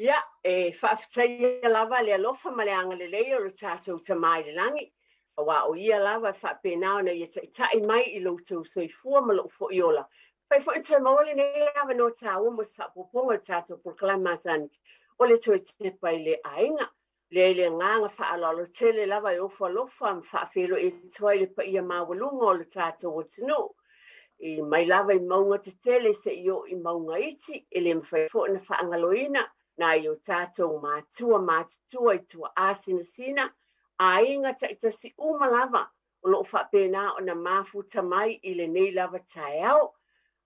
Ia, e faafetaia lava le alofa ma le agalelei o lo tatou Tama i le lagi, aua o Ia lava e faapena ona Ia taitai mai i lo outou soifua ma lou foi ola. Fai foi ona toe maua lenei avanoa taua mo se faaopoopoga o le tatou polokalame masani o le toe tepa i le aiga. Lea i le agaga faaaloalo tele lava e ofo alofa ma faafeiloai atu ai le paia maualuga o le tatou atunuu. I mai lava i mauga tetele seia oo i mauga iti, e le mafai foi ona faagaloina nai o tatou matua matutua i tuaa sinasina, aiga taitasi uma lava o lo o faapena ona mafuta mai i lenei lava taeao.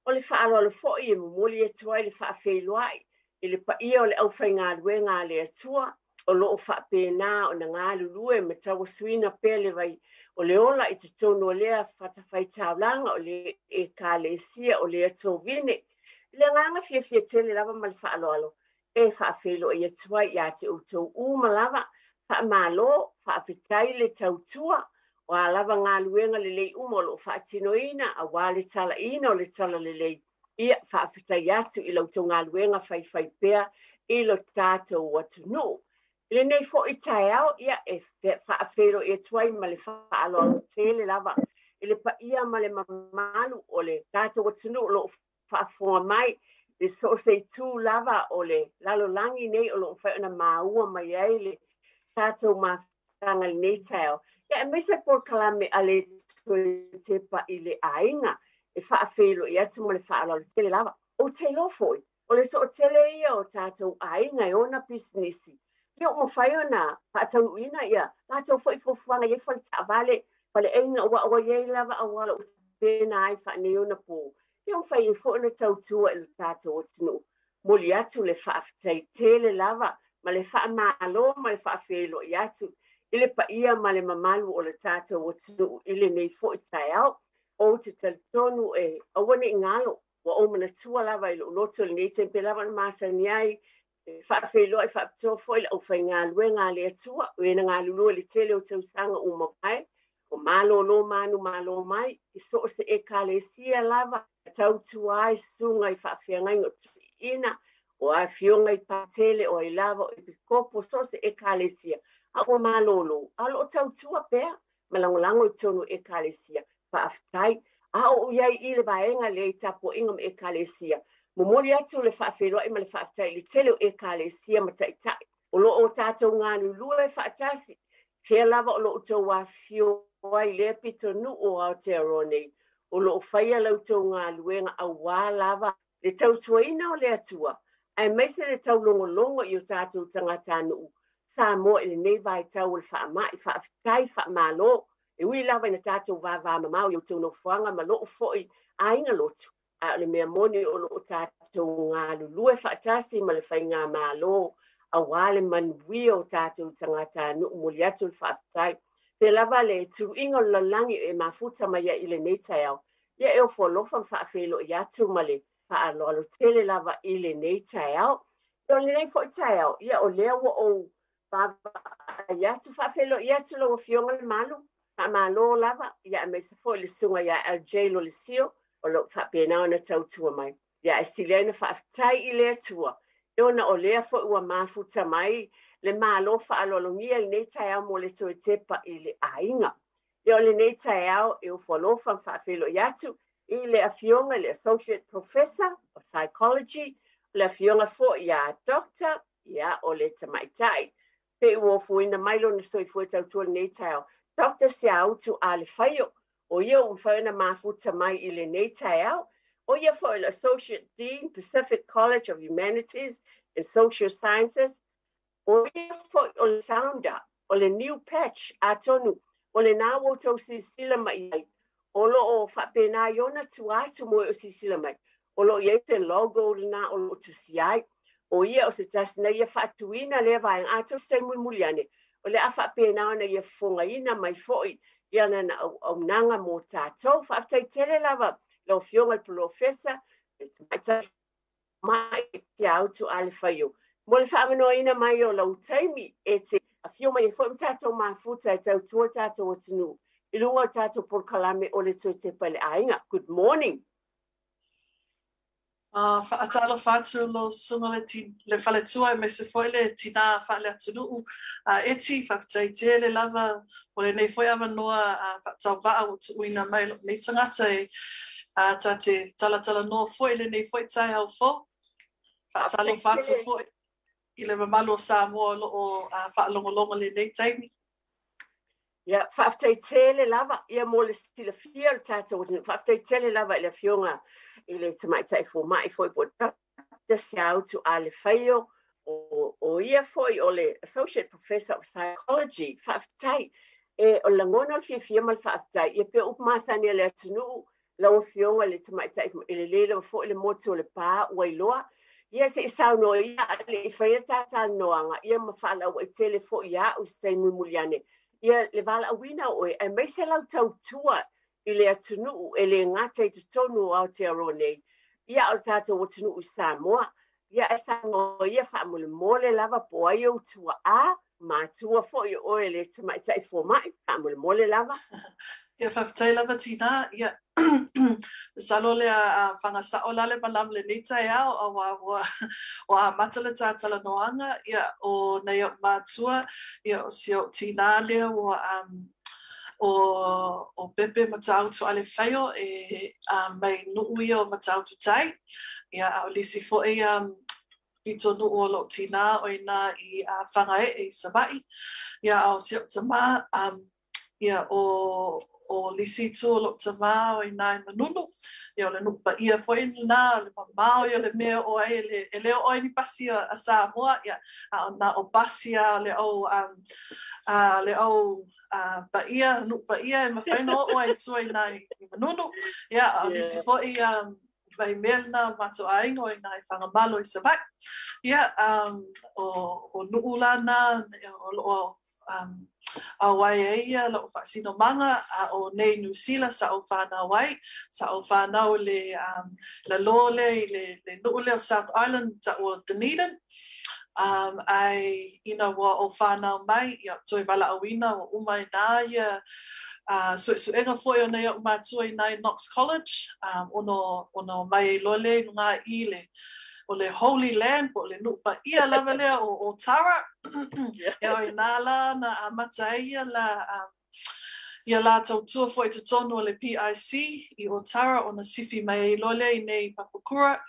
O le faaaloalo foi e momoli atu ai le faafeiloai i le paia o le aufaigaluega a le Atua o lo o faapena ona galulue ma tauasuina pea le vai o le ola i totonu o lea fatafaitaulaga o le Ekalesia o lea tovine. I le agaga fiafia tele lava ma le faaaloalo e faafeiloai atu ai ia te outou uma lava, faamalo, faafetai le tautua, o a lava galuega lelei uma o lo o faatinoina aua le talaina o le talalelei. Ia, faafetai atu i la outou galuega faifaipea i lo tatou atunuu. I lenei foi taeao, ia, e faafeiloai atu ai ma le faaaloalo tele lava i le paia ma le mamalu o le tatou atunuu o lo o faafofoga mai i so o se itu lava o le lalolagi nei o lo o mafai ona maua mai ai le tatou mafutaga i lenei taeao, ia aemaise polokalame a le Toe Tepa i le Aiga e faafeiloai atu ma le faaaloalo tele lava. Ou te iloa foi, o le soatele ia o tatou aiga e ona pisinisi, ia ua mafai ona faataunuuina ia latou foi fuafuaga e i ai fale taavale, faleaiga, aua ua i ai lava auala ua tapena ai faaneionapo. Ia ua mafai ai foi ona tautua i lo tatou atunuu. Momoli atu le faafetai tele lava ma le faamalo ma le faafeiloai atu i le paia ma le mamalu o le tatou atunuu i lenei foi taeao. Ou te talitonu e aua ne i galo, ua ou manatua lava i lou loto i lenei taimi pei lava ona masani ai e faafeiloai faapitoa foi le aufaigaluega a le Atua, o e na galulue i le tele o tausaga ua mavae, o malolo manumalo mai i so o se Ekalesia lava e tautua ai susuga i faafeagaiga o toeaiina, o afioga i patele, o ai lava o epikopo, so o se Ekalesia, a ua malolo, a o lo o tautua pea ma lagolago i totonu o Ekalesia. Faafetai. A o ou i ai i le vaega lea i tapuaiga ma Ekalesia, momoli atu le faafeiloai ma le faafetai i le tele o Ekalesia ma taitai o lo o tatou galulue faatasi, fea lava o lo o outou afifio ai i lea pitonuu o Aotearoa nei, o lo o faia la outou galuega aua lava le tautuaina o le Atua, aemaise le taulogologo i o tatou tagatanuu Samoa i lenei vaitau o le faamai. Faafetai, faamalo. E ui lava ina tatou vavamamao i outou nofoaga ma lou foi aiga lotu, a o le mea moni o lo o tatou galulue faatasi ma le faigamalo aua le manuia o tatou tagatanuu. Momoli atu le faafetai. Pea lava le tuiga o le lalolagi e mafuta mai ai i lenei taeao, ia e ofo alofa ma faafeiloai atu ma le faaaloalo tele lava i lenei taeao. O lenei foi taeao, ia o lea ua ou vaavaai atu, faafeiloai atu lau Afioga Lemalu, faamalo lava, ia aemaise foi le susuga ia LJ Lolesio o lo o faapena ona tautua mai. Ia e sili ai ona faafetai i le Atua, e ona o lea foi ua mafuta mai le Malo faaaloalogia i lenei taeao mo le toe tepa i le aiga. Ia o lenei taeao e ofo alofa ma faafeiloai atu i le afioga i le Associate Professor of Psychology, o le afioga foi ia Doctor, ia o le tamaitai pei ua ofoina mai lona soifua e tautua i lenei taeao, Doctor Siautu Alefaio, o ia ua mafai ona mafuta mai i lenei taeao. O ia foi o le Associate Dean, Pacific College of Humanities and Social Sciences. O ia foi o le founder o le New Patch, atonu o lena ua outou silasila mai i ai, o lo o faapena i ona tua atu mo e o silasila mai, o lo o i ai se logo lena o lo o tusia ai. O ia o se tasi na ia faatuina lea vaega, atonu se taimi mulimuli ane, o le a faapena ona ia fofogaina mai foi i lana auaunaga mo tatou. Faafetai tele lava lau Afioga i le Polofesa, le Tamaitai mai Siautu Alefaio mo le faaavanoaina mai o lou taimi e te afio mai ai foi ma tatou mafuta e tautua le tatou atunuu i luga o le tatou polokalame o le Toe Tepa i le Aiga. Good morning. Faatalofa atu lau susuga le faletua aemaise foi le tinā faale-atunuu a Eti. Faafetai tele lava mo lenei foi avanoa faatauvaa ua tuuina mai lou nei tagata e ta te talatalanoa foi i lenei foi taeao fou. Faatalofa atu foi i le mamalu o Samoa o lo o faalogologo i lenei taimi. Ia, faafetai tele lava ia mo le silafia o le tatou atunuu. Faafetai tele lava i le Afioga i le Tamaitai Fomai foi po o Dr. Siautu Alefaio, o ia foi o le Associate Professor of Psychology. Faafetai. E, o le lagona o le fiafia ma le faafetai, ia pei o upu masani a le atunuu, lau Afioga i le Tamaitai, e lelei lava foi le motu o Lepa ua iloa. Ia se i saunoa ia a le i faia le ta talanoaga, ia ma faalauaitele foi ia au i se taimi mulimuli ane. Ia le valaauina o oe, aemaise lau tautua i le atunuu e le gata i totonu o Aotearoa nei, ia a o le tatou atunuu i Samoa. Ia ae saunoa ia faamolemole lava po o ai ou tuaa, matua foi o oe le Tamaitai Fomai, faamolemole lava. Ia, faafetai lava tinā. Ia, masalo o le a faga sao la le malama i lenei taeao aua ua ua amata le ta talanoaga. Ia, o nai o'u matua, ia o si o'u tinā lea ua o o Pepe Matautu Alefaio e mai nuu ia o Matautu Tai. Ia, a o le isi foi pitonuu o lo'u tinā o i inā i Fagae'e i Savaii. Ia, a o si o'u tamā, ia, o o le isi itu o lo'u tamā o i inā i Manunu. Ia, o le nuu paia foi lenā, o le mamao ia o le mea e oo ai, e le oo ai ni pasi a Samoa, ia, a o na o pasi lava o le au le au paia, nuu paia e mafai ona oo ai i tua i inā i Manunu. Ia, a o le isi foi vai mea lenā o matou aiga o i inā i Fagamalo i Savaii. Ia, o o nuu la nā o lo o auai ai ia lo'u faasinomaga, a o nei Niu Sila sa ou fanau ai. Sa ou fanau i le lalō lea i le nuu lea o South Island taua o Dunedin. Ae ina ua ou fanau mai, ia, toe valaauina ua uma ai nā ia suesuega foi o nai o'u matua i inā i Knox College, ona ona omai ai loa lea i luga i le o le Holy Land po o le nuu paia lava lea o Otara. Ia, o i inā la na amata ai ia la ia la tautua foi i totonu o le PIC i Otara ona sifi mai ai loa lea i inei i Papakura.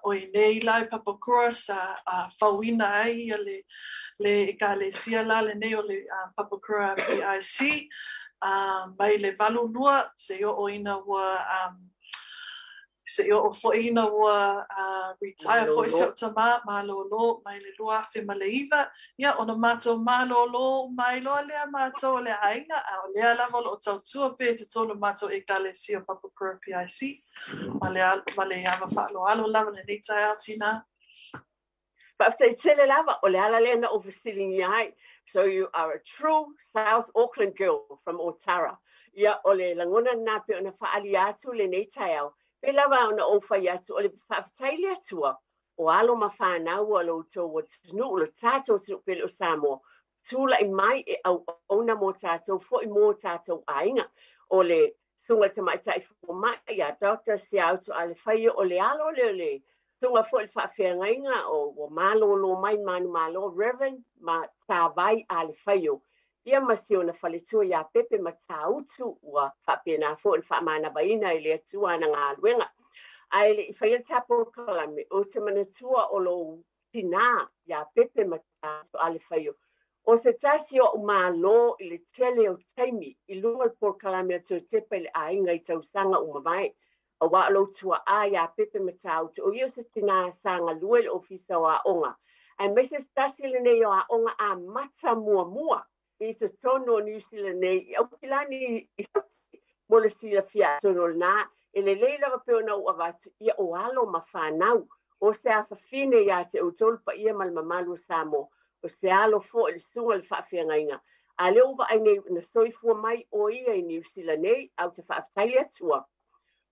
O i inei la i Papakura sa fauina ai ia le le ekalesia la lenei o le Papakura PIC mai le 82 seia oo ina ua seia oo foi ina ua retire foi si o'u tamā, malōlō mai le 2009, ia, ona matou malōlō uma ai loa lea matou o le aiga, a o lea lava o lo o tautua pea i totonu o matou ekalesia o Papakura PIC. Ma le ma le ava faaaloalo lava lenei taeao tinā. Faafetai tele lava, o le ala lea na ou fesiligia ai. So you are a true South Auckland girl from Otara. Ia, o le lagona lenā pei ona faaalia atu lenei taeao. Pei lava ona ou fai atu, o le faafetai i le Atua, o alo ma fanau a lo outou atunuu, lo tatou atunuu pele o Samoa, tulai mai e auauna mo tatou foi mo tatou aiga. O le Susuga i le Tamaitai Fomai ia Doctor Siautu Alefaio, o le alo lea o le Susuga foi i le Faafeagaiga o ua malōlō mai manumalo Reverend Matavai Alefaio, ia ma si ona faletua ia Pepe Matautu, ua faapena foi ona faamanavaina e le Atua ana galuega. Ae le i faia le ta polokalame, ou te manatua o lou tinā iā Pepe Matautu Alefaio, o se tasi o a'u malo i le tele o taimi i luga o le polokalame a Toetepa i le Aiga i tausaga ua mavae, auā o lou tua'a iā Pepe Matautu, o ia o se tinā sa galue i le Ofisa o Aoga, aemaise se tasi lenei o aoga amata muamua i totonu o Niu Sila nei i Aukilani i mo le silafia atonu o lenā e lelei lava pei ona ou avatu ia o alo ma fanau o se afafine iā te outou le paia ma le mamalu o Samoa o se alo foi le susuga i le faafeagaiga a lea ua vaai nei na soifua mai o ia i Niu Sila nei a ou te faafetai le Atua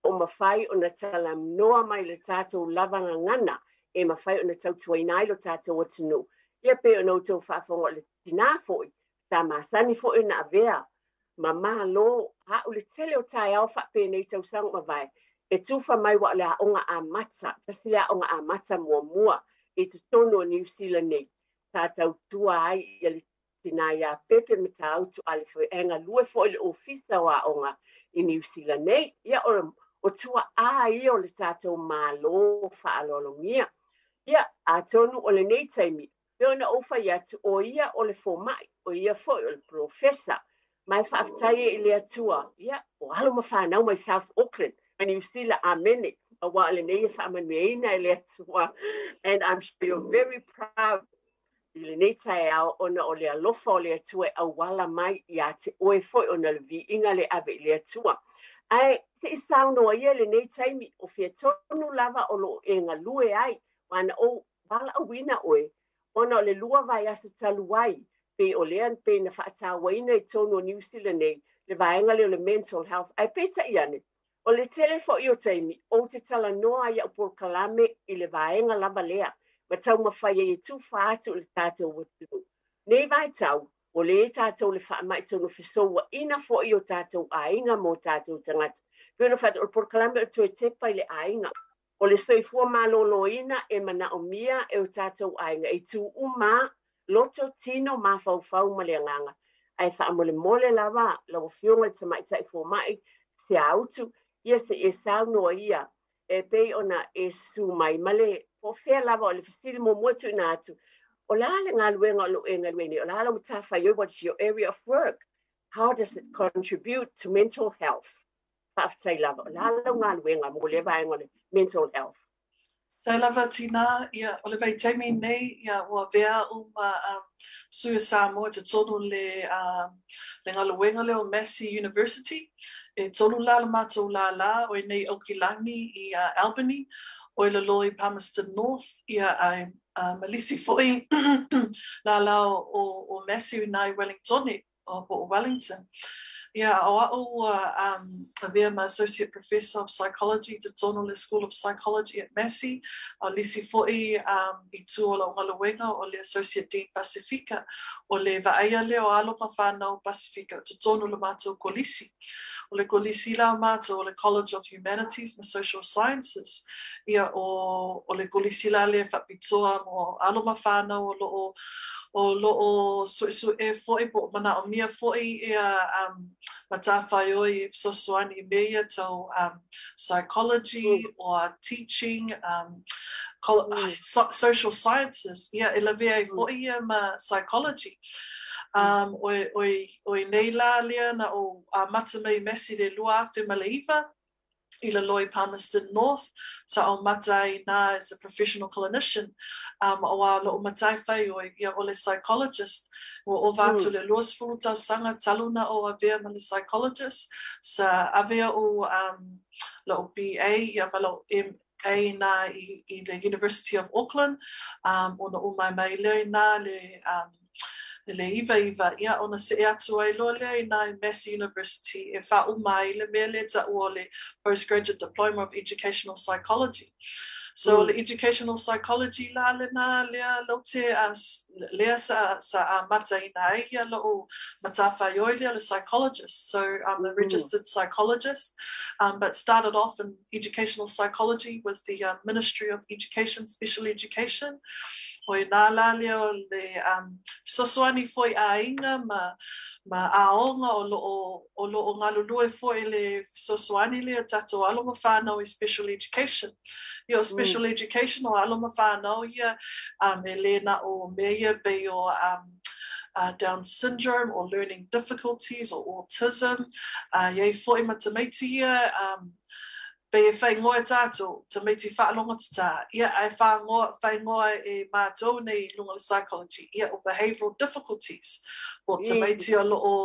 o mafai ona talanoa mai le tatou lava gagana e mafai ona tautuaina ai lo tatou atunuu. Ia pei ona outou faafofoga o le tinā foi sa masani foi ona avea ma malo a'u le tele o taeao faapenei tausaga ua mavae. E tufa mai ua o le aoga amata, tasi le aoga amata muamua i totonu o Niu Sila nei, sa tautua ai ia le tinā ia Pepe Matautu a le e galue foi i le Ofisa o Aoga i Niu Sila nei. Ia o, o tua'a ia o le tatou Malo faaaloalogia. Ia, atonu o lenei taimi, pei ona ou fai atu, o ia o le fomai, o ia foi o le polofesa. Ma e faafetai ai i le Atua, ia, o alo ma fanau mai South Auckland, mai Niu Sila, amene, auā o lenei e faamanuiaina e le Atua. And I'm sure you're very proud i lenei taeao ona o le alofa o le Atua e auala mai ia te oe foi ona o le viiga lea e ave i le Atua. Ae se i saunoa ia i lenei taimi, o fea tonu lava o lo o e galue ai, aua na ou valaauina oe ona o le lua vaiaso talu ai, pei o lea pei na faatauaina i totonu o Niu Sila nei le vaega lea o le mental health, ae peitai ane, o le tele foi o taimi ou te talanoa ai i au polokalame i le vaega lava lea ma taumafai ai e tufa atu i le tatou atunuu. Nei vaitau, ua le tatou le faamai tonu fesouaina foi o tatou aiga ma o tatou tagata. Pei ona fai atu, o le polokalame o le toe tepa i le aiga. O le soifua maloloina e manaomia e o tatou aiga i itu uma a, loto, tino, mafaufau ma le agaga. Ae faamolemole lava lau Afioga i le Tamaitai Fomai Seautu, ia se i e saunoa ia e pei ona e susu mai ma le po o fea lava o le fesili muamua e tuuina atu, o le a le galuega o lo o e galue nei, o le a lau matafaioi, what is your area of work? How does it contribute to mental health? Faafetai lava. O le a lau galuega mo lea vaega o le mental health? Sai lava tinā, ia, o le vaitaimi nei, ia, ua avea a'u ma um, sui o Samoa i totonu le, um, le galuega lea o Massey University. E tolu la le matou lālā, o i nei Aukilani i uh, Albany, o i lalo i Palmerston North, ia, ae uh, ma le isi foi lālā o, o, o Massey i ina i Wellingtone. o po o Wellington. Ia, o a'u ua um, avea ma Associate Professor of Psychology i totonu o le School of Psychology at Massey, a o le isi foi um, itu o la'u galuega o le Associate Dean Pasifika, o le vaaia lea o alo ma fanau Pasifika i totonu o le matou kolisi. O le kolisi la o matou o le College of Humanities ma Social Sciences, ia o, o le kolisi la lea e faapitoa mo alo ma fanau o loo o lo o suʻesuʻe foi po o manaʻomia foi ia um, matafaioi e fesoasoani i mea ia tau um, psychology or teaching, um, so, social sciences, ia e lavea ai foi ia ma psychology. Um, o, o, o i nei lā lea na ou amata mai i Massey le 2009, i lalo i Palmerston North, sa ou mata ai inā as a professional clinician, um, auā lo'u matafaioi, ia o le psychologist, ua ova atu le 20 tausaga talu na ou avea ma le psychologist, sa ave a'u um, lo'u BA ia ma lo'u MA inā i, i le University of Auckland, um, ona ou mae mai lea inā le um, i le 99, ia, ona seʻe atu ai loa lea inā i Massey University e faauma ai le mea lea e taua o le Postgraduate Diploma of Educational Psychology. So, o le Educational Psychology la lenā lea lou te, uh, lea sa, sa amataina ai ia loʻu matafaioi lea o le psychologist. So, I'm a registered psychologist, but started off in Educational Psychology with the uh, Ministry of Education, Special Education. O i nā lā lea o le um, fesoasoani foi ʻāina ma, ma ʻaoga o loʻo, o loʻo galulue foi le fesoasoani lea tatou alo ma whānau i Special Education. Ia o Special mm. Education o alo ma whānau ia um, e lē na o mea ia pei o um, uh, Down syndrome or learning difficulties or autism. Uh, i ai foi ma tamaiti ia um, Pei e whaingoa e tātou, tamaiti whaalogotatā, ia ae whangoa, whaingoa e mātou nei i lunga o le psychology, ia o behavioural difficulties, po tamaiti o loo,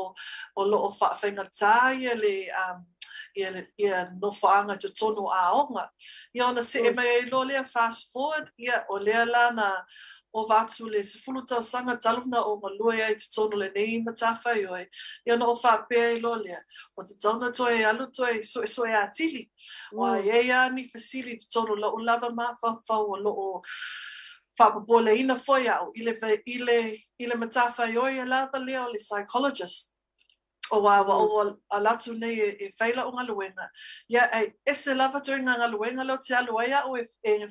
o loo whaawhaingatā ia le, um, ia, ia nofoaga i totonu o aoga. Ia ona seʻe mai ai loa lea, fast forward, ia o lea la na ova atu le 10 tausaga talu na ou galue ai i totonu o lenei matafaioi, ia ona ou faapea ai loa lea, ua tatau ona toe alu toe suesue atili. Ua i ai lava ni fesili i totonu o loʻu lava mafaufau o loo faapopoleina foi a'u i le, i le, i le matafaioi lava lea o le psychologist. Auā ua ou ala atu nei e fai la'u galuega, ia e ese lava ituaiga galuega lea ou te alu ai a'u e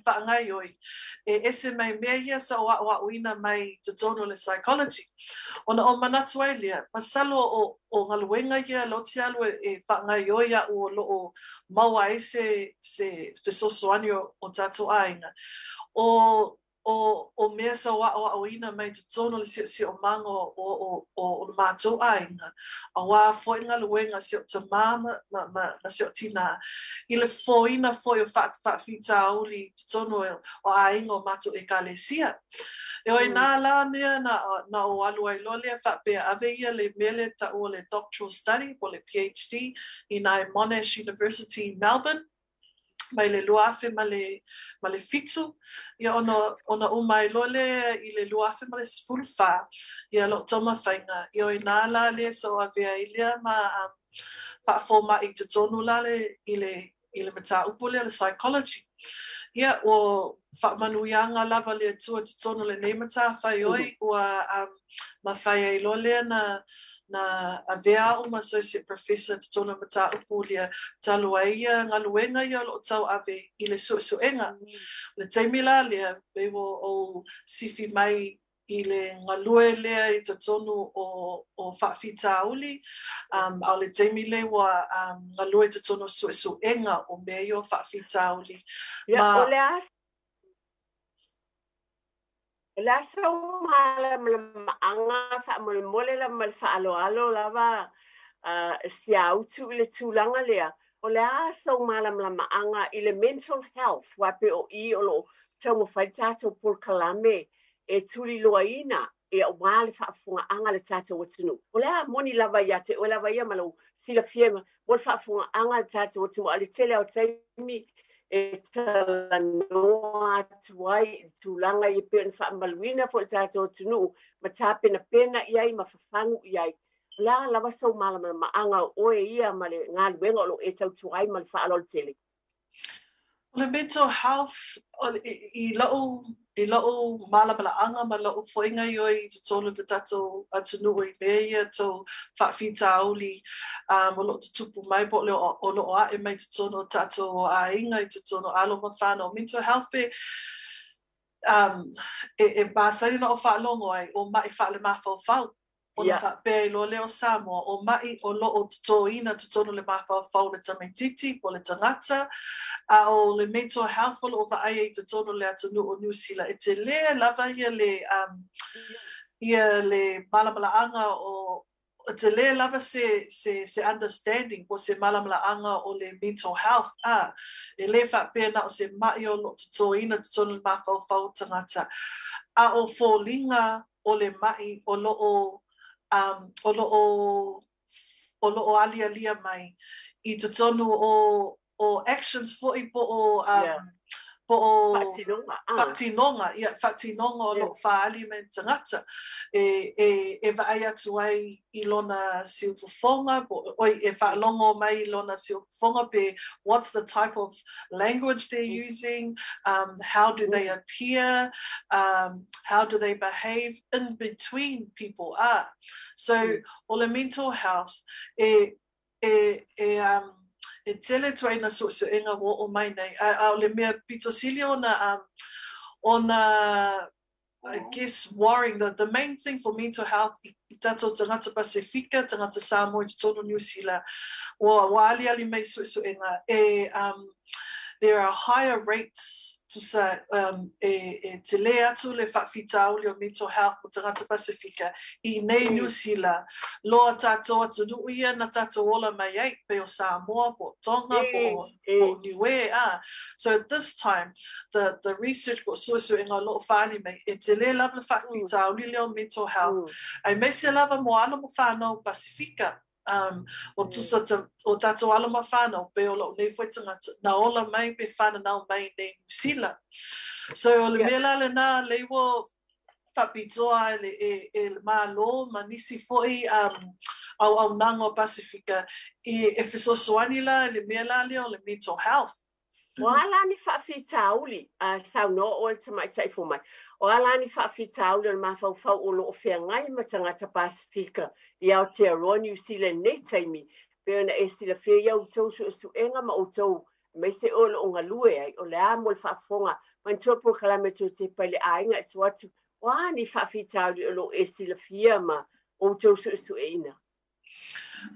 faagaioi, e ese mai mea ia sa ou a'oa'oina mai i totonu o le psychology. Ona ou manatu ai lea, masalo o galuega ia lea ou te alu e faagaioi a'u o lo'o maua ai se fesoasoani o tatou aiga. O o o mea sa ou aʻoaʻoina mai totonu o le siosiomaga o o o o lo matou aiga, auā foi galuega a si o'u tamā ma ma ma ma si o'u tinā, i le fofoina foi o faafitauli i totonu o aiga o matou ʻEkalesia. E oi nā lā mea na na ou alu ai loa lea faapea ave ia le mea lea e taua o le doctoral study po o le PhD i nā i Monash University i Melbourne, mai le 2007, ia ona ona uma ai loa lea i le 2014, ia lo'u taumafaiga, ia o inā la lea sa ou avea ai lea ma faafoma'i i totonu la le i le i le mataupu lea o le psychology. Ia ua faamanuiaga lava le Atua i totonu o lenei matafaioi ua mafai ai loa lea na na avea a'u ma Associate Professor i totonu o le mataupu lea talu ai ia galuega ia o lo'o tauave i le suesuega. O le taimi la lea pei ua ou sifi mai i le galue lea i totonu o o faafitauli, a o le taimi lea ua galue i totonu o suesuega o mea ia o faafitauli. Ma o le a O le a sou malamalamaaga faamolemole lava ma le faaaloalo lava Siautu i le tulaga lea, o le a sou malamalamaaga i le mental health aua pei o i o lo o taumafai le tatou polokalame e tuliloaina aua le faafofogaaga a le tatou atunuu. O le a moni lava ia te oe lava ia ma lou silafia mo le faafofogaaga a le tatou atunuu, a o le tele lava o taimi e talanoa atu ai i le tulaga ia pei ona faamamaluina foi le tatou atunuu ma tapenapena i ai ma fafagu i ai. O le a lava sou malamalamaaga o oe ia ma le galuega o lo o e tautua ai ma le faaaloalo tele? O le mental health, i lo'u i lo'u malamalamaaga ma lo'u foi gaioi i totonu o le tatou atunuu i mea ia tau faafitauli o lo'o tutupu mai po o lo'o a'e mai i totonu o tatou aiga i totonu o alo ma fanau, mental health pe e masani ona ou faalogo ai o ma'i faalemafaufau. Ona faapea ai loa lea o Samoa, o maʻi o lo o totōina totonu le mafaufau o le tamaititi po o le tagata, a o le mental health o lo o vaai ai i totonu o le atunuu o Niu Sila, e telē lava ia le ia le malamalamaaga o e telē lava se se se understanding po o se malamalamaaga o le mental health, a e lē faapea na o se maʻi o lo o totōina totonu le mafaufau o tagata, a o foliga o le maʻi o lo o o lo o o lo o alialia mai i totonu o o actions foi po o po o faatinoga faatinoga ia faatinoga o lo o faaali mai le tagata e e e vaai atu ai i lona siufofoga po oi e faalogo mai i lona siufofoga pe what's the type of language they're using, how do they appear, how do they behave in between people are. So, o le mental health, e, e, e, e tele ituaiga suesuega ua oo mai nei, a, a o le mea pito sili ona, ona I guess worrying, the main thing for mental health i tatou tagata Pasefika, tagata Samoa i totonu o Niu Sila, ua ua aliali mai suesuega e there are higher rates tusa e e telē atu le faafitauli o mental health mo tagata Pasefika i nei Niu Sila loa tatou atunuu ia na tatou ola mai ai pei o Samoa po o Tonga po o po o Niue a so at this time the the research po o suesuega o lo o faaali mai, e telē lava le faafitauli lea o mental health, aemaise lava mo alo ma fanau Pasefika, o tusa o tatou alo ma fanau, pei o lo'u nei foi tagata, na ola mai pe fananau mai i nei Niu Sila. So o le mea la lenā lea ua faapitoa ai le e e le Malo ma nisi foi auaunaga o Pasefika e fesoasoani la i le mea la lea o le mental health. O a la ni faafitauli, a saunoa ʻoe le tamaitai fomai, o a la ni faafitauli o le mafaufau o lo o feagai ma tagata Pasefika i Aotearoa Niu Sila i lenei taimi, pei ona e silafia i a outou suesuega ma outou aemaise oe o lo o galue ai, o le a mo le faafofoga, manatua polokalame toe tepa i le aiga e tua atu, o a ni faafitauli o lo o e silafia ma outou suesueina?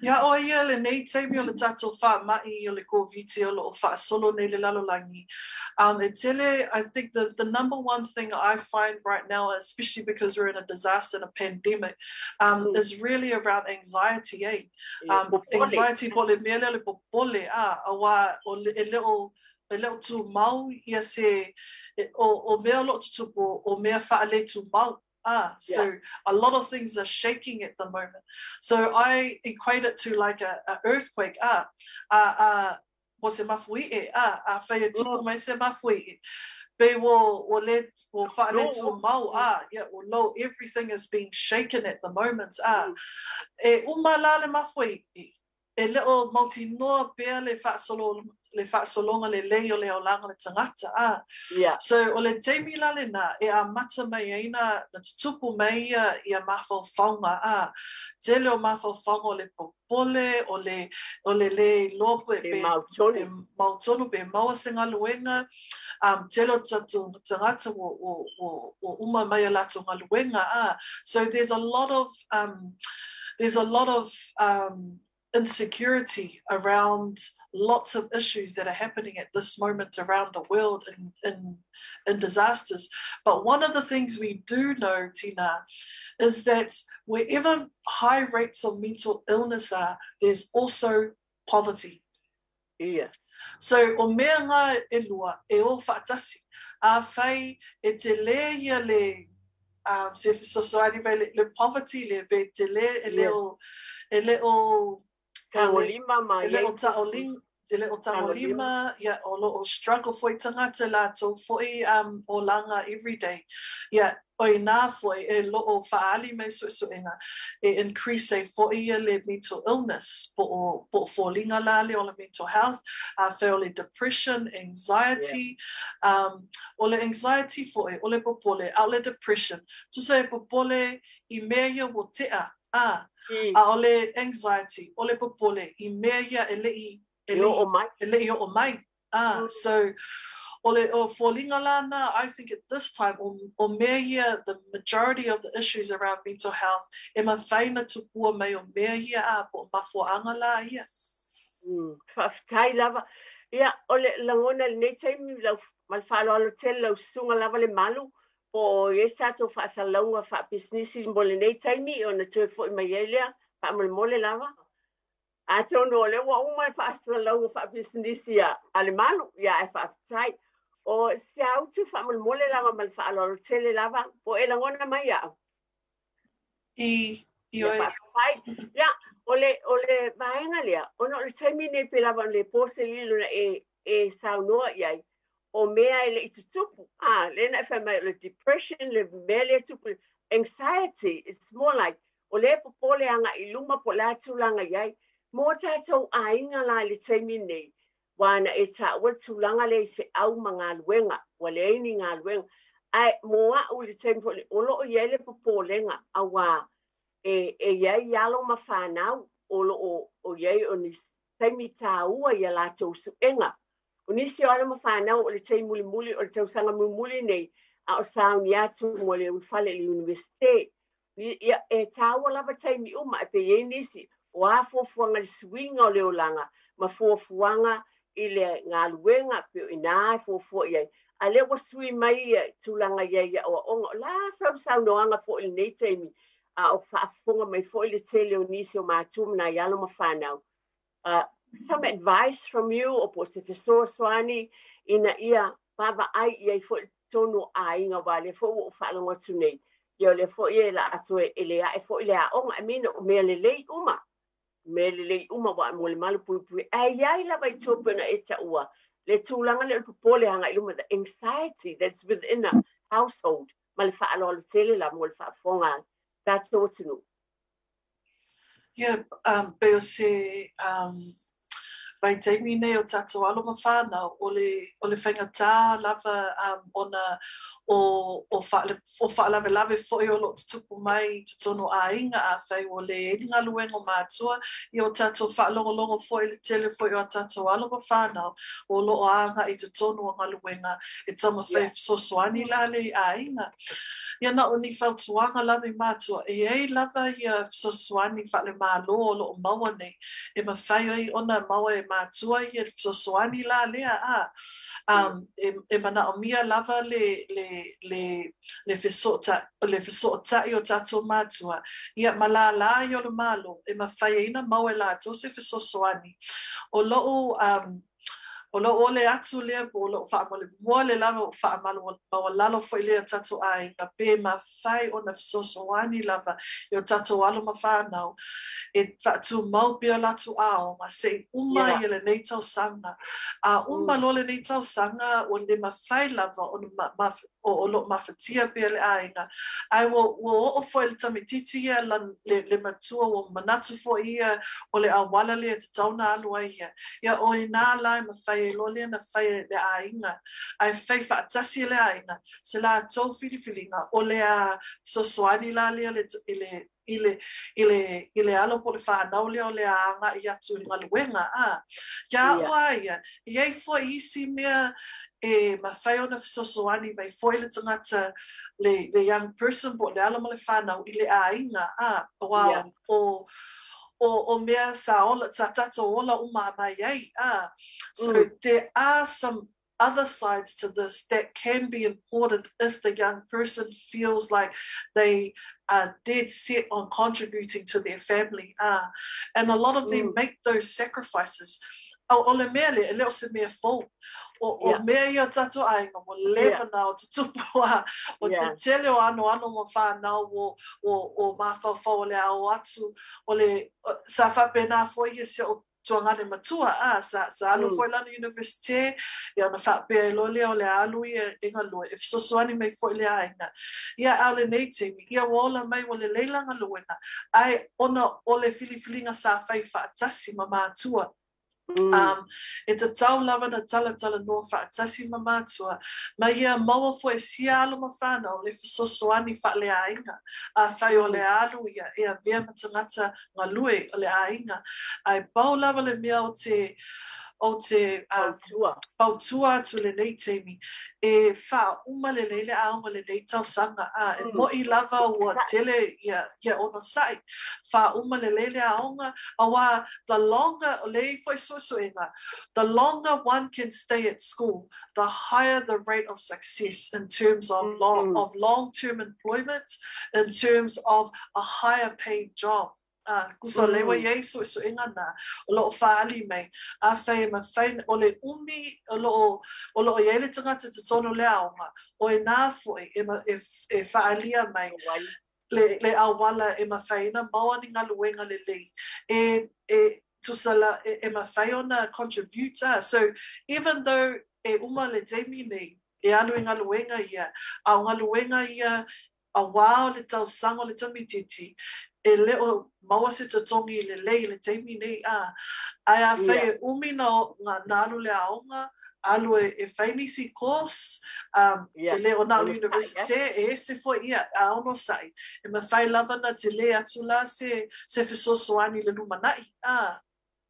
Iā ʻoe ia lenei taimi o le tatou faamaʻi o le Koviti o lo o faasolo nei le lalolagi, e tele, I think the the number one thing I find right now, especially because we're in a disaster and a pandemic, is really around anxiety, eh? Anxiety po o le mea lea o le popole, a, auā o le, e le o, e le o tumau ia se, o, o mea o lo o tutupu, o mea faaletumau. Ah, so yeah. a lot of things are shaking at the moment. So I equate it to like a, a earthquake. Ah, ah, ah, po se mafui'e, ah, afai e tupu mai se mafui'e, pe ua, ua le, ua faaletūmau, ah, yeah, ua low, everything is being shaken at the moment, ah. E uma la le mafui'e, e le o mautinoa pea le faasolo, le faasologa lelei o le olaga o le tagata, ah. Yeah. So, o le taimi la lenā, e amata mai ai na, na tutupu mai ia, ia mafaufauga, ah. Tele o mafaufauga o le popole, o le, o le lē iloa pe, pe, mautonu. pe mautonu pe maua se galuega, um, tele o tatou tagata ua, ua, ua, ua uma mai a latou galuega, ah. So there's a lot of, um, there's a lot of, um, insecurity around lots of issues that are happening at this moment around the world in, in, in disasters. But one of the things we do know, Tina, is that wherever high rates of mental illness are, there's also poverty. Yeah. So, o mea ngā e lua, e o whaatasi. Afai e telē ia le um, se fesoasoani mai le, le poverty le pe telē e le o, e le o Tagolima ma e le o taoling, e le o tagolima, ia, o lo o struggle foi tagata latou foi um, olaga everyday. Ia, o inā foi e lo o faaali mai suesuega e increase ai foi ia le mental illness po o, po o foliga la lea o le mental health, afai o le depression, anxiety, yeah. um, o le anxiety foi, o le popole, ʻaʻole depression, tusa e popole i mea ia ua teʻa, a, ʻaʻole anxiety, o le popole i mea ia e leʻi, e leʻi, e leʻi oʻo mai. A, so, o le o foliga la na, I think at this time, o, o mea ia, the majority of the issues around mental health, e mawhai na tupua mai o mea ia a, po o mafuaanga la ia. Faafetai lava. Ia, o le lagona i lenei taimi, lau, ma le faaaloalo tele lau susuga lava Lemalu, po o i ai se tatou faasalalauga faapisinisi mo lenei taimi ona toe foi mai ai lea, faamolemole lava. Atonu o lea ua uma le faasalalauga faapisinisi a Lemalu, ia ae faafetai. O Siautu faamolemole lava ma le faaaloalo tele lava, po o e lagona mai au? I, i oe. Faafetai. Ia, o le, o le vaega lea, ona o le taimi nei pei lava ona le po se lilo na e, e saunoa i ai, o mea e le i tutupu, a, lea na e fai mai o le depression, le mea lea e tupu, anxiety, it's more like, o lea e popole agai i luma po o le a tulaga i ai. Mō tātou aiga la i le taimi nei, ua na e taua le tulaga lea i feau ma galuega, ua leai ni galuega. Ae mō au i le taimi foi lenei, o lo o i ai le popolega, auā e, e i ai alo ma fanau o lo o i ai o ni taimi tāua i a latou suega. O nisi o alo ma fanau o le taimi mulimuli o le tausaga mulimuli nei, a o sauni atu mo le ulufale i le Iunivesite. Ia, e tāua lava taimi uma, ae pei e i ai nisi, o a fuafuaga i le suiga o le olaga ma fuafuaga i le galuega, pei o i ina e fuafua i ai. A lea ua sui mai ia tulaga i ai i aoaoga, o la sau saunoaga foi i lenei taimi, a o faafofoga mai foi le tele o nisi o matua ma nai alo ma fanau. Some advice from you, o po o se fesoasoani ina ia vaavaai i ai foi i totonu o aiga, aua o lea foi ua ou faalogo atu nei, ia o lea foi e laa toe e le ae foi le aoga, I mean, o mea lelei uma, mea lelei uma aua mo le malupuipuia, ae i ai lava i tua pei ona e taua le tulaga lea o le popole agai i luma, the anxiety that's within a household, ma le faaaloalo tele lava mo le faafofoga a le tatou atunuu. Yeah, um, pei o se um, vaitaimi nei o tatou alo ma fanau, o le, o le faigata lava um, ona o, o, faale, o faalavelave foi o lo o tutupu mai i totonu o aiga, afai ua leai ni galuega o matua, ia o tatou faalogologo foi i le tele foi o a tatou alo ma fanau o lo o agai i totonu o galuega e taumafai e fesoasoani la le i aiga. Ia na o ni fautuaga lava i matua, e i ai lava ia fesoasoani faale-Malo o lo o maua nei e mafai ai ona maua e matua ia le fesoasoani la lea, a um, e, e manaomia lava le, le, le, le, fesoota, le fesootai o tatou matua, ia ma lālā ia o le Malo e mafai ai ona maua e latou se fesoasoani. O lo'u um, o lo'u ole atu lea po o lo'u faamolemole lava ua faamaualalo foi lea tatou aiga pe mafai ona fesoasoani lava i o tatou alo ma fanau e faatumau pea latou aoga se'i uma ia lenei tausaga. A uma loa lenei tausaga ua le mafai lava ona ma, ma, o, o lo'o mafatia pea le aiga, ae ua, ua oo foi le tamaitiiti ia le, le, le matua ua manatu foi ia o le auala lea e tatau ona alu ai ia. Ia o inā la e mafai ai loa lea ona fai e le aiga, ae fai faatasi e le aiga se latou filifiliga o le a fesoasoani la lea le, i le i le, i le, i le alo po o le fanau lea o le a agai atu i le galuega, a. Ia a'u a ia, e i ai foi isi mea e mafai ona fesoasoani mai foi le tagata, le, le young person po o le alo ma le fanau i le aiga, a, aua o, o, o mea sa ola, sa tatou ola uma mai ai, a. So there are some other sides to this that can be important if the young person feels like they are dead set on contributing to their family. And a lot of them make those sacrifices. O, o le mea lea, e le o se mea fou. O, o mea ia o tatou aiga, ua leva na o tutupu a, o te tele o anoano ma whanau o, o, o mafaufau o le ao atu, o le, sa faapena foi ia si o'u tuagane matua, a, sa, sa alu foi lana universite, ia ona faapea ai loa lea o le a alu ia e galue, e fesoasoani mai foi i le aiga. Ia, a o lenei taimi, ia ua ola mai ua lelei lana galuega, ae ona o le filifiliga sa fai faatasi ma matua, um, e tatau lava na talatalanoa faatasi ma matua, ma ia maua foi e sia alo ma fanau le fesoasoani faaleaiga, afai o le a alu ia e avea ma tagata galue o le aiga. Ae pau lava le mea o te, o te fautua. Fautua atu lenei taimi, e faauma lelei le aoga lenei tausaga, a e mo'i lava ua tele ia, ia onosai, faauma lelei le aoga, auā the longer, o le foi suesuega, the longer one can stay at school, the higher the rate of success in terms of long, of long-term employment, in terms of a higher paid job. A, kusa o lea ua i ai suesuega na o lo o faaali mai, afai e mafai, o le umi o lo o, o lo o i ai le tagata i totonu o le aoga, o inā foi e, e, e faaalia mai le, le auala e mafai ai ona maua ni galuega lelei e, e tusa la, e, e mafai ona contribute, a. So, even though e uma le taimi nei, e alu i galuega ia, a o galuega ia auā o le tausaga o le tamaitiiti, e le o maua se totogi lelei i le taimi nei, a. Ae afai e umi na, na alu le aoga, alu e, e fai nisi course, um, e le o na o le universite, e ese foi ia, a onosai, e mafai lava na tele atu la se, se fesoasoani i le lumanai, a.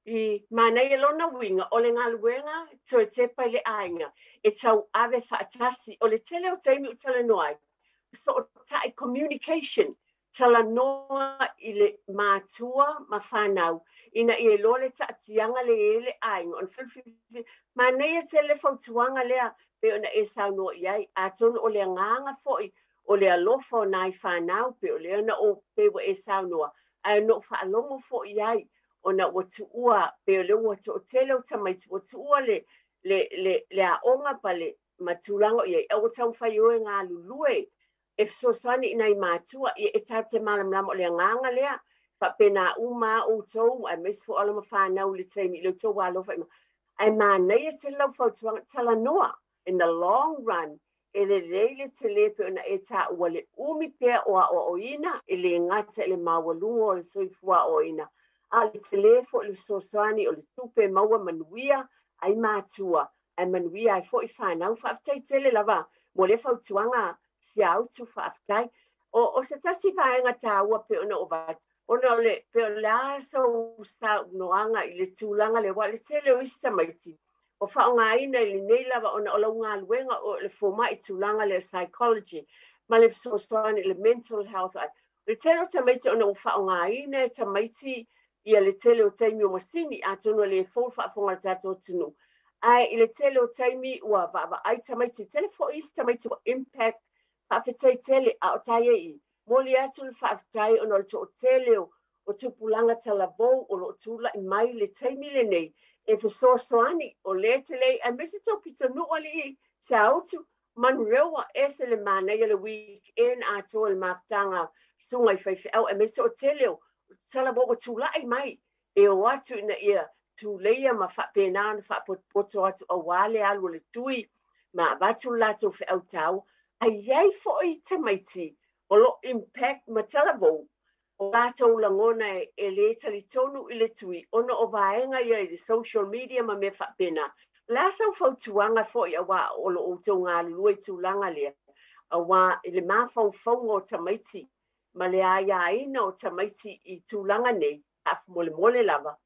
I manaia lona uiga, o le galuega toe tepa i le aiga e tauave faatasi. O le tele o taimi ou talanoa ai, fesootai, communication, talanoa i le matua ma fanau ina ia iloa le taatiaga le i ai le aiga ona filifili. Manaia tele le fautuaga lea pei ona e saunoa i ai, atonu o le agaga foi o le alofa o nai fanau pei o lea na ou pei ua e saunoa, ae na ou faalogo foi i ai ona ua tuua pei o lea ua toatele o tamaiti ua tuua le le le le aoga ma le ma tulaga o i ai, a ua taumafai o e galulue e fesoasoani i nai matua, ia e tatou te malamalama o le agaga lea, faapena uma lava outou aemaise foi o alo ma fanau i le taimi i le tou alofa i ae manaia tele lau fautuaga, talanoa in the long run e lelei le tele pei ona e taua le umi pea o aoaoina e le gata i le maualuga o le soifua aoaoina. A o le tele foi o le fesoasoani o le tupe e maua manuia ai matua ae manuia ai foi fanau. Faafetai tele lava mo lea fautuaga Siautu, faafetai. O se tasi vaega taua pei ona ou avatu, ona o le, pei o le a sou saunoaga i le tulaga lea, aua o le tele o isi tamaiti ua faaaogaina i lenei lava ona o lau galuega o le fomai i tulaga lea psychology ma le fesoasoani i le mental health. Ai le tele o tamaiti ona ua faaaogaina e tamaiti ia le tele o taimi o masini, atonu e le fou le faafofoga a le tatou atunuu, ae i le tele o taimi ua vaavaai tamaiti, tele foi isi tamaiti ua impact. Faafetai tele, a o taia i momoli atu le faafetai ona o le toatele o tupulaga talavou o lo o tulai mai i le taimi lenei e fesoasoani o lea tele aemaise tou pitonuu alii Siautu Manurewa ese le manaia le weekend atoa le mafutaga susuga i faifeau aemaise o tele o talavou ua tulai mai e o atu ina ia tuleia ma faapena ona faapotopoto atu aua le alu o le tui ma avatu le latou feau taua. Ae i ai foi tamaiti o lo o impact ma talavou o latou lagona e le talitonu i le tui ona o vaega ia i le social media ma mea faapena. O le a sau fautuaga foi aua o lo o outou galulue i tulaga lea, aua i le mafaufauga o tamaiti ma le aiaina o tamaiti i tulaga nei, faamolemole lava?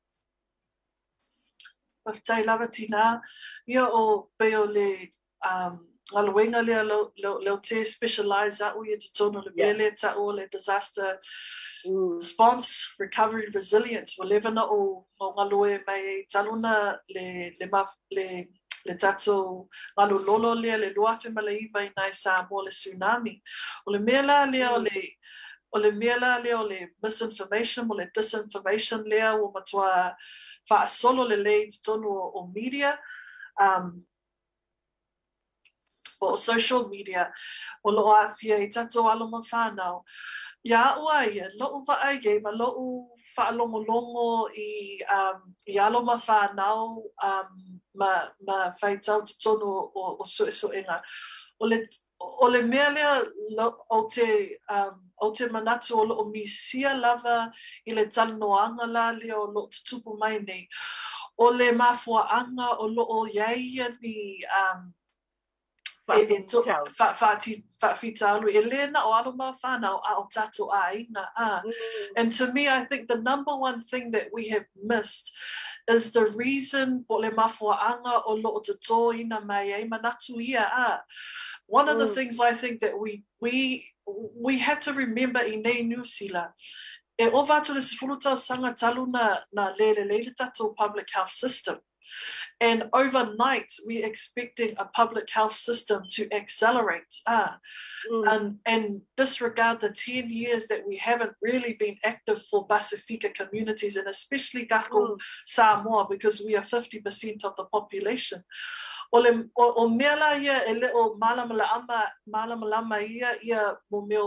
Faafetai lava tinā. Ia o pei o le galuega lea lea ou te specialise a'u ia totonu o le mea lea ta'u o le disaster response, recovery, resilience. Ua leva na ou galue mai ai talu na le le le tatou galu lolo lea le 2009 i nai Samoa le tsunami. O le mea la lea o le o le mea la lea o le misinformation mo le disinformation lea ua matua faasolo lelei i totonu o media o social media o lo o aafia i tatou alo ma fanau. Iā a'u a ia, lo'u vaai ai ma lo'u faalogologo i alo ma fanau ma faitau totonu o suesuega. O le mea lea ou te manatu o loo misia lava i le talanoaga la lea o loo tutupu mai nei. O le mafuaaga o loo iai ia ni faafitauli e le na o alo ma whānau a o tātou āinga a. And to me, I think the number one thing that we have missed is the reason po le mafuaaga o loo totōina mai ai manatu ia a. One of the things I think that we have to remember i nei Niu Sila, e ova atu le 10 tausaga talu na lelelei le tatou public health system. And overnight, we're expecting a public health system to accelerate and disregard the 10 years that we haven't really been active for Pasifika communities and especially kākou Samoa, because we are 50% of the population. O le o mea la ia e le o malamalama ia mo mea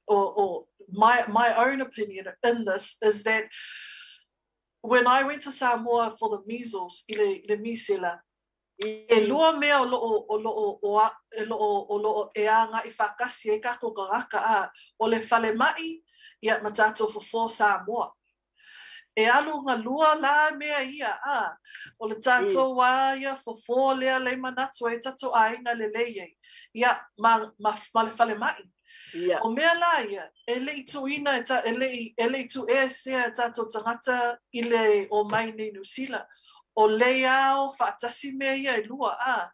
o my own opinion in this is that when I went to Samoa for the measles, i le misela, e lua mea o lo o e lo o o lo o e āga'i faatasi ai kākou tagata a o le falemai ia ma tatou fofo Samoa. E alu galua la mea ia a o le tatou a ia fofo lea le manatu ai tatou aiga lelei ai ia ma le falemai. O mea la ia, e le i tuuina e le i tuuesea e tatou tagata i le o mai nei Niu Sila. O le ao faatasi mea ia e lua a.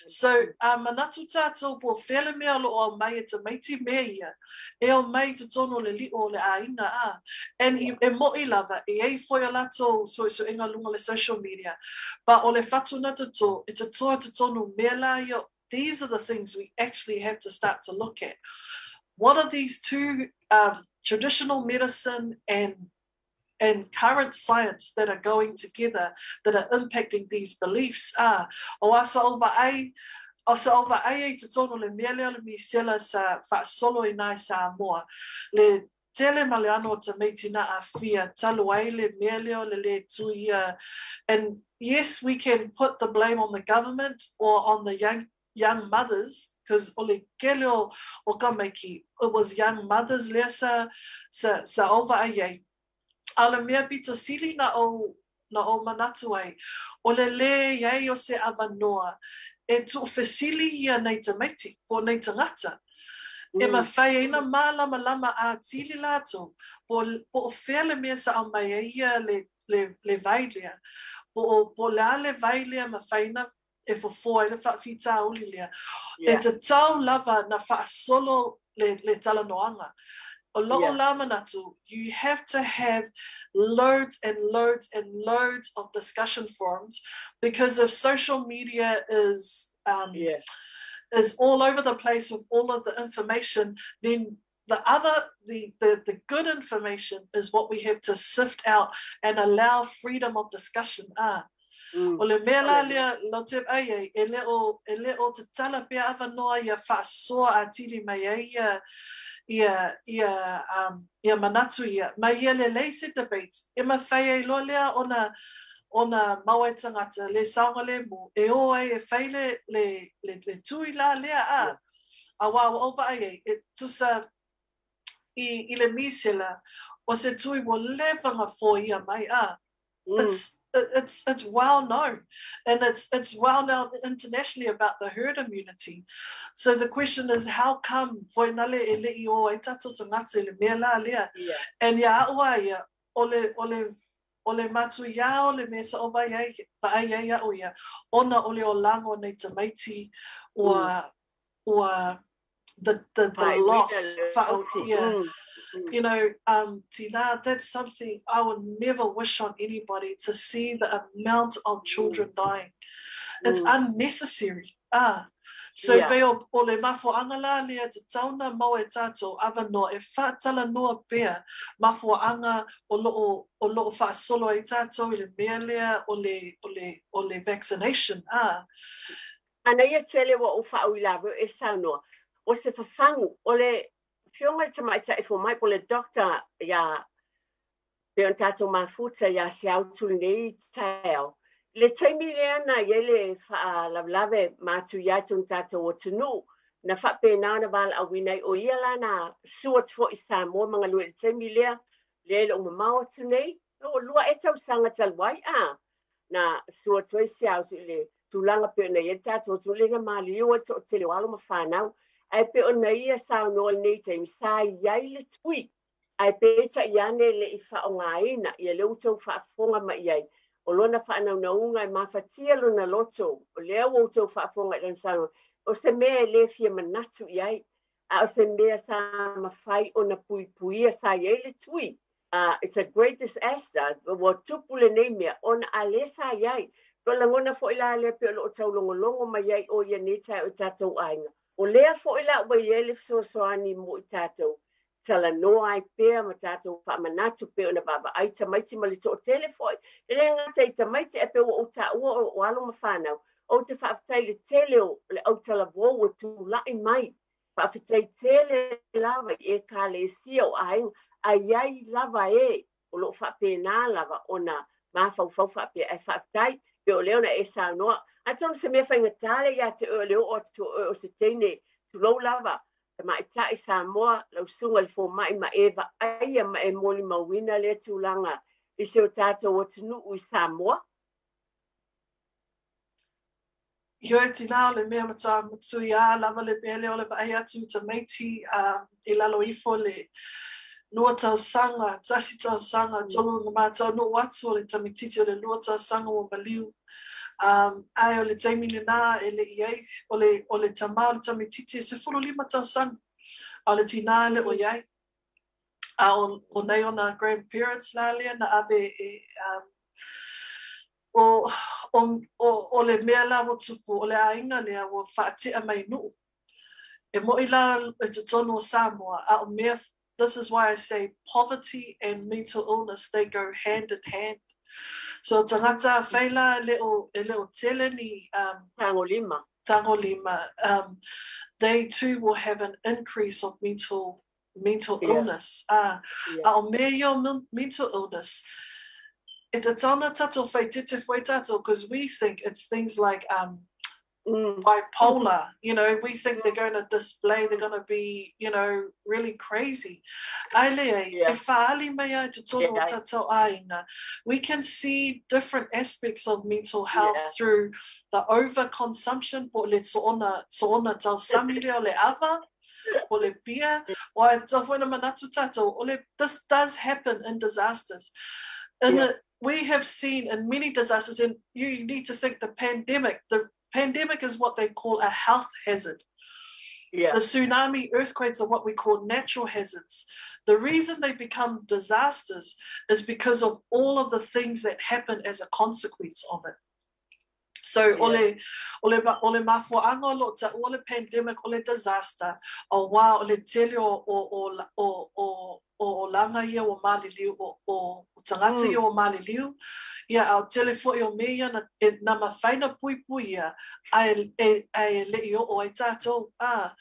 So, a manatu tātou po fea le mea o lo o aumai e tamaiti mea ia, e o mai totonu o le li'o o le aiga a. And e mo'i lava, e ai foi o latou suesuega luga le social media, pa o le fatuna toto, e tatoa totonu mea la ia. These are the things we actually have to start to look at. What are these two traditional medicine and current science that are going together that are impacting these beliefs? Ah, o asa o vaai o sa o vaai ai totonu le mea lea o le misela sa faasolo i nai Samoa. Le tele ma le ano o tamaiti na aafia talu ai le mea lea o le le tuia. And yes, we can put the blame on the government or on the young mothers, because o le kele o tamaiti, it was young mothers lea sa ova ai ai. A o le mea pito sili na ou na ou manatu ai, o le lē i ai o se avanoa e tuufesili ia nei tamaiti po o nei tagata, e mafai ai na mālamalama atili latou po po o fea le mea sa aumai ai ia le le le vai lea, po o po o le a le vai lea e mafai na e fofo ai le faafitauli lea. E tatau lava na faasolo le, le talanoaga. O lo'u la manatu, you have to have loads and loads and loads of discussion forums because if social media is um, is all over the place with all of the information, then the other the, the the good information is what we have to sift out and allow freedom of discussion. Ah. O le mea la lea Lotep ai ai, e le o, e le o tatala pea avanoa ia faasoa atili mai ai ia, ia, ia, um, ia manatu ia, ma ia lelei se debate, e mafai ai loa lea ona, ona mau ai tagata le saogalemu e o ai e fai le, le, le, le tui la lea, a, auā ua ou vaai ai, e tusa i, i le misela, o se tui ua leva ona foia mai, a, It's it's it's well known and it's it's well known internationally about the herd immunity. So the question is how come foi nale e le'i o ai tatou tagata i le mea la lea. And iā a'u a ia, o le o le o le matuiā o le mea sa ou vaai ai vaai ai a'u ia, ona o le olaga o nei tamaiti ua ua the the the loss yeah you know um tinā that's something I would never wish on anybody to see the amount of children dying. It's unnecessary. Ah. So yeah. pei o, o le mafuaanga la lea tatau na maua e tātou avanoa e faatalanoa pea mafuaanga o loo, o loo faasolo ai tātou i le mea lea o le, o le, o le vaccination. Ah. Manaia tele ua ou faauilaveu e saunoa, o se fafagu, o le Afioga i le Tamaitai Fomai po o le Doctor iā pei ona tatou mafuta iā Seautu lenei taeao. I le taimi lea na i ai le faalavelave matuia i tonu tatou atunuu, na faapena ona valaauina ai, o ia la na sua atu foi i Samoa ma galue i le taimi lea, lea e le o mamao atu nei, o lua ea tausaga talu ai, a, na sua atu ai Seautu i le tulaga pei ona i ai le tatou atunuu lea na maliliu ai le toatele o alo ma fanau. Ae pei ona ia saunoa i lenei taimi, sa i ai le tui, ae peitai ane e le i faaaogaina, ia lea ua outou faafofoga mai i ai, o lona faanaunauga e mafatia lona loto, o lea ua outou faafofoga i lana saunoaga, o se mea e le fia manatu i ai, a o se mea sa mafai ona puipuia, sa i ai le tui. It's a great disaster, ua tupu lenei mea, ona a lea sa i ai. Pei o lagona foi la lea pei o lo o taulogologo mai ai o ia nei taeao i tatou aiga. O lea foi la ua i ai le fesoasoani mo i tatou, talanoa ai pea ma tatou faamanatu pei ona vaavaai tamaiti ma le toatele foi. E le gata i tamaiti ae pei ua ou taua o alo ma fanau, ou te faafetai i le tele o le autalavou ua tulai mai. Faafetai tele lava i Ekalesia o aiga, a i ai lava e o lo o faapena lava ona mafaufau faapea, ae faafetai pei o lea ona e saunoa. Atonu se mea faigata lea ia te oe o le oo atu o oe o se teine, tulou lava, tamaitai Samoa, lau susuga i le fomai ma e vaaia ma e molimauina lea tulaga i si o tatou atunuu i Samoa. Ioe tinā o le mea matua matuiā lava le mea lea o le vaai atu i tamaiti i lalo ifo le lua tausaga, tasi tausaga, tolu na mātaunuu atu o le tamaitiiti o le lua tausaga ua maliu. Ae o le taimi lenā e le i ai, o le, o le tamā o le tamaitiiti e 15 tausaga, a o le tinā e le o i ai. A o, o nei ona grandparents la lea na ave e, um, o, o, o, o le mea la ua tupu, o le aiga lea ua faatea mai i Nu'u. E mo'i la i totonu o Samoa, a o mea, this is why I say poverty and mental illness, they go hand in hand. So tagata a fai la e le o, e le o tele ni um, Tagolima. Tagolima, um, they too will have an increase of mental mental illness. A, a o mea ia o mental illness, e tatau na tatou whai tete foi tatou, because we think it's things like um, Bipolar, you know, we think they're going to display, they're going to be, you know, really crazy. Ae leai, e fa'aali mai a i totonu o tatou aiga. We can see different aspects of mental health through the overconsumption po o le soona, soona tausami lea o le ava, o le pia. Aua e tatau foi ona manatu tatou, o le, this does happen in disasters. In the, we have seen in many disasters, and you need to think the pandemic, the pandemic is what they call a health hazard. The tsunami, earthquakes are what we call natural hazards. The reason they become disasters is because of all of the things that happen as a consequence of it. So o le, o le, o le mafuaaga o loo taua le pandemic o le disaster, auā o le tele o, o, o, o, o, o olaga ia ua maliliu, o, o, o tagata ia ua maliliu, ia a o tele foi o mea ia na, e, na mafai na puipuia, ae, e, ae e le'i oo ai tatou, a,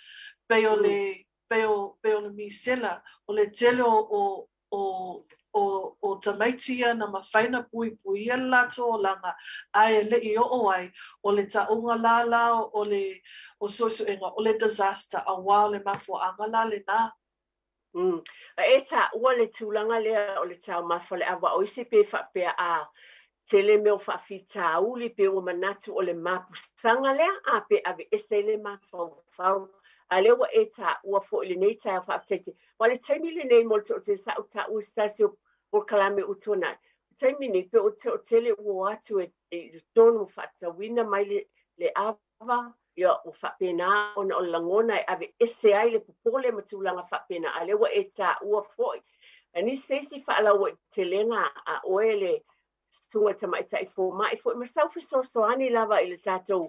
pei o le, pei o, pei o le misela, o le tele o, o, o, o, o tamaiti ia na mafai na puipuia le latou olaga, ae e le'i oo ai, o le taʻuga lālā o le, o suesuega, o le disaster, auā o le mafuaaga la lenā. A e taua le tulaga lea o le taumafa o le ava o isi pe faapea a tele mea o faafitauli pe ua manatu o le mapusaga lea a pe aveese ai le mafaufau. A lea ua e taua foi i lenei taeao faafetai tele. Aua o le taimi lenei mo le toatele sa ou taua i se tasi o polokalame ua tuanai. O le taimi nei pe o le toatele ua o atu e i totonu faatatauina mai le le ava, ia ua faapena ona o le lagona e aveese ai le popole ma tulaga faapena, a lea ua e taua foi. A nisi se isi faalauaitelega a oe le susuga i le tamaitai fomai foi ma sau fesoasoani lava i le tatou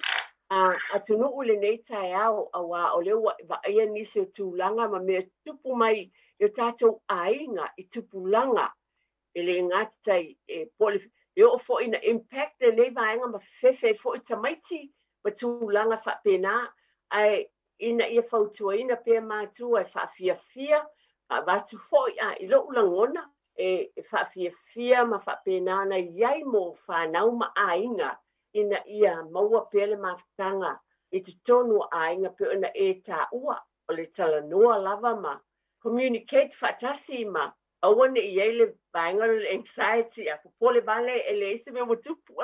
atunuu i lenei taeao, auā o lea ua vaaia nisi o tulaga ma mea tupu mai i o tatou aiga i tupulaga e le gata i e po o le e oo foi ina impact lenei vaega ma fefefe ai foi tamaiti ma tulaga faapena, ae ina ia fautuaina pea matua e faafiafia, avatu foi a i lo'u lagona e faafiafia ma faapena ona i ai mo fanau ma aiga ina ia maua pea le mafutaga i totonu o aiga pei ona e taua o le talanoa lava ma communicate faatasi ma aua ne i ai le vaega lea o le anxiety a popole vale e leai se mea ua tupu